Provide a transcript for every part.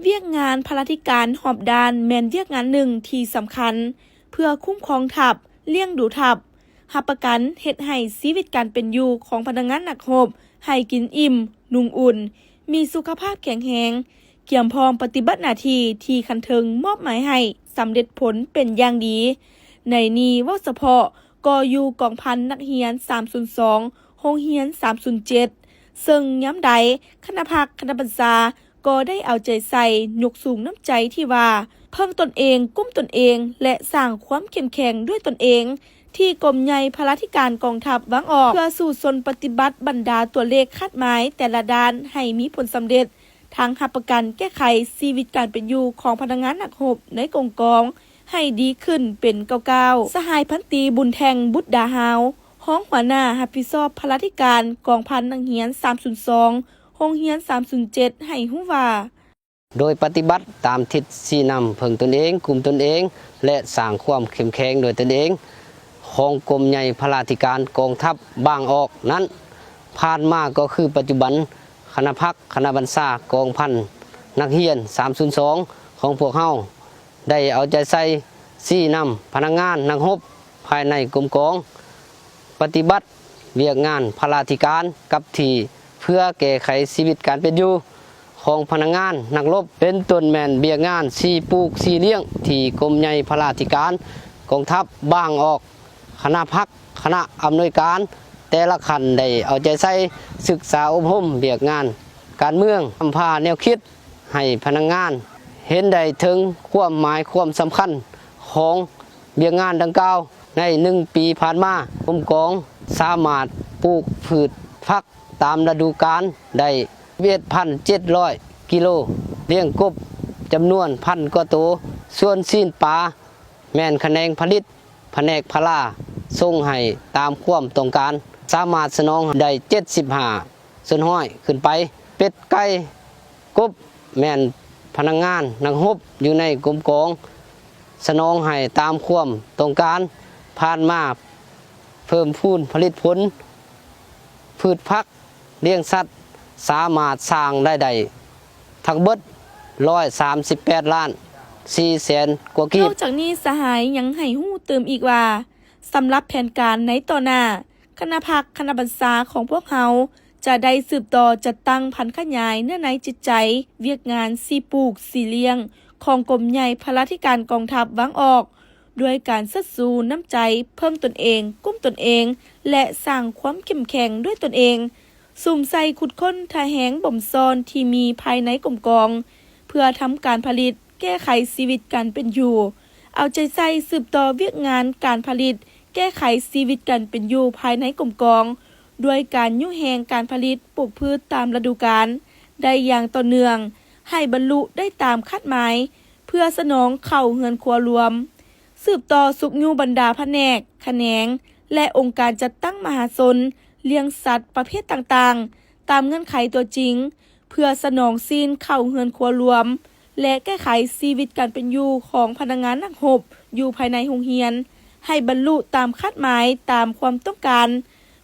ວຽກງານພະລາທິການຮອບດ້ານແມ່ນວຽກງານໜຶ່ງທີ່ສຳຄັນ ເພື່ອຄຸ້ມຄອງທັບ, ລ້ຽງດູທັບ, ຮັບປະກັນເຮັດໃຫ້ຊີວິດການເປັນຢູ່ຂອງພະນັກງານນັກຮົບໃຫ້ກິນອີ່ມ, ນຸ່ງອຸ່ນ, ມີສຸຂະພາບແຂງແຮງ, ກຽມພ້ອມປະຕິບັດໜ້າທີ່ທີ່ຂັ້ນເທິງມອບໝາຍໃຫ້ສຳເລັດຜົນເປັນຢ່າງດີ. ໃນນີ້ເວົ້າສະເພາະກໍຢູ່ກອງພັນນັກຮຽນສາມສູນສອງ ໂຮງຮຽນສາມສູນເຈັດ ເຊິ່ງຍາມໃດຄະນະພັກຄະນະບັນຊາກໍໄດ້ເອົາໃຈໃສ່ຍົກສູງນ້ຳໃຈທີ່ວ່າເພິ່ງຕົນເອງ, ກຸ້ມຕົນເອງ ແລະ ສ້າງຄວາມເຂັ້ມແຂງດ້ວຍຕົນເອງ ທີ່ກົມໃຫຍ່ພະລາທິການກອງທັບວາງອອກ ເພື່ອສູ້ຊົນປະຕິບັດບັນດາຕົວເລກຄາດໝາຍແຕ່ລະດ້ານໃຫ້ມີຜົນສຳເລັດ, ທັງຮັບປະກັນແກ້ໄຂຊີວິດການເປັນຢູ່ຂອງພະນັກງານນັກຮົບໃນກົມກອງໃຫ້ດີຂຶ້ນເປັນກ້າວໆ. ສະຫາຍພັນຕີ ບຸນແທ່ງ ບຸດດາຮາວ ຮອງຫົວໜ້າຮັບຜິດຊອບພະລາທິການກອງພັນນັກຮຽນສາມສູນສອງ ໂຮງຮຽນສາມສູນເຈັດ ໃຫ້ຮູ້ວ່າ ໂດຍປະຕິບັດຕາມທິດຊີ້ນຳເພິ່ງຕົນເອງ, ກຸ້ມຕົນເອງ ແລະ ສ້າງຄວາມເຂັ້ມແຂງດ້ວຍຕົນເອງ ຂອງກົມໃຫຍ່ພະລາທິການກອງທັບວາງອອກນັ້ນ ຜ່ານມາກໍຄືປັດຈຸບັນ ຄະນະພັກຄະນະບັນຊາກອງພັນນັກຮຽນສາມສູນສອງ ຂອງພວກເຮົາ ໄດ້ເອົາໃຈໃສ່ຊີ້ນຳພະນັກງານນັກຮົບພາຍໃນກົມກອງ ປະຕິບັດວຽກງານພະລາທິການກັບທີ່ ເພື່ອແກ້ໄຂຊີວິດການເປັນຢູ່ຂອງພະນັກງານນັກຮົບ ເປັນຕົ້ນແມ່ນວຽກງານຊີປູກຊີລ້ຽງ ທີ່ກົມໃຫຍ່ພະລາທິການກອງທັບວາງອອກ ຄະນະພັກ ຄະນະອຳນວຍການແຕ່ລະຂັ້ນໄດ້ເອົາໃຈໃສ່ສຶກສາອົບຮົມວຽກງານການເມືອງ, ນຳພາແນວຄິດ ໃຫ້ພະນັກງານເຫັນໄດ້ເຖິງຄວາມໝາຍຄວາມສຳຄັນຂອງວຽກງານດັ່ງກ່າວ. ໃນໜຶ່ງປີຜ່ານມາ, ກົມກອງສາມາດປູກພືດຜັກຕາມລະດູການໄດ້ສິບເອັດພັນເຈັດຮ້ອຍກິໂລ, ລ້ຽງກົບຈຳນວນພັນກວ່າໂຕ, ສ່ວນຊີ້ນປາແມ່ນຂະແໜງຜະລິດ ພະແນກພາລາສົ່ງໃຫ້ຕາມຄວາມຕ້ອງການ, ສາມາດສະໜອງໄດ້ເຈັດສິບຫ້າສ່ວນຮ້ອຍຂຶ້ນໄປ. ເປັດ, ໄກ່, ກົບ ແມ່ນພະນັກງານນັກຮົບຢູ່ໃນກົມກອງສະໜອງໃຫ້ຕາມຄວາມຕ້ອງການ. ຜ່ານມາເພີ່ມພູນຜະລິດຜົນພືດຜັກ, ລ້ຽງສັດ ສາມາດສ້າງລາຍໄດ້ທັງເບິດຮ້ອຍສາມສິບແປດລ້ານສີ່ແສນກວ່າກີບ. ນອກຈາກນີ້ ສະຫາຍຍັງໃຫ້ຮູ້ຕື່ມອີກວ່າ ສຳລັບແຜນການໃນຕໍ່ໜ້າ, ຄະນະພັກຄະນະບັນຊາຂອງພວກເຮົາຈະໄດ້ສືບຕໍ່ຈັດຕັ້ງຜັນຂະຫຍາຍເນື້ອໃນຈິດໃຈວຽກງານຊີປູກຊີລ້ຽງຂອງກົມໃຫຍ່ພະລາທິການກອງທັບວາງອອກ ດ້ວຍການເຊີດຊູນ້ຳໃຈເພິ່ງຕົນເອງ, ກຸ້ມຕົນເອງ ແລະ ສ້າງຄວາມເຂັ້ມແຂງດ້ວຍຕົນເອງ, ສຸມໃສ່ຂຸດຄົ້ນທ່າແຮງບົ່ມຊ້ອນທີ່ມີພາຍໃນກົມກອງ ເພື່ອທຳການຜະລິດ ແກ້ໄຂຊີວິດການເປັນຢູ່, ເອົາໃຈໃສ່ສືບຕໍ່ວຽກງານການຜະລິດ ແກ້ໄຂຊີວິດການເປັນຢູ່ພາຍໃນກົມກອງ ດ້ວຍການຍູ້ແຮງການຜະລິດປູກພືດຕາມລະດູການໄດ້ຢ່າງຕໍ່ເນື່ອງ ໃຫ້ບັນລຸໄດ້ຕາມຄາດໝາຍ ເພື່ອສະໜອງເຂົ້າເຮືອນຄົວລວມ, ສືບຕໍ່ຊຸກຍູ້ບັນດາພະແນກ, ຂະແໜງ ແລະ ອົງການຈັດຕັ້ງມະຫາຊົນ ລ້ຽງສັດປະເພດຕ່າງໆ ຕາມເງື່ອນໄຂຕົວຈິງ ເພື່ອສະໜອງຊີ້ນເຂົ້າເຮືອນຄົວລວມ ແລະ ແກ້ໄຂຊີວິດການເປັນຢູ່ຂອງພະນັກງານນັກຮົບຢູ່ພາຍໃນໂຮງຮຽນ ໃຫ້ບັນລຸຕາມຄາດໝາຍຕາມຄວາມຕ້ອງການ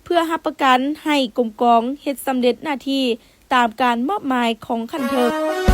ເພື່ອຮັບປະກັນໃຫ້ກົມກອງເຮັດສຳເລັດໜ້າທີ່ຕາມການມອບໝາຍຂອງຂັ້ນເທິງ.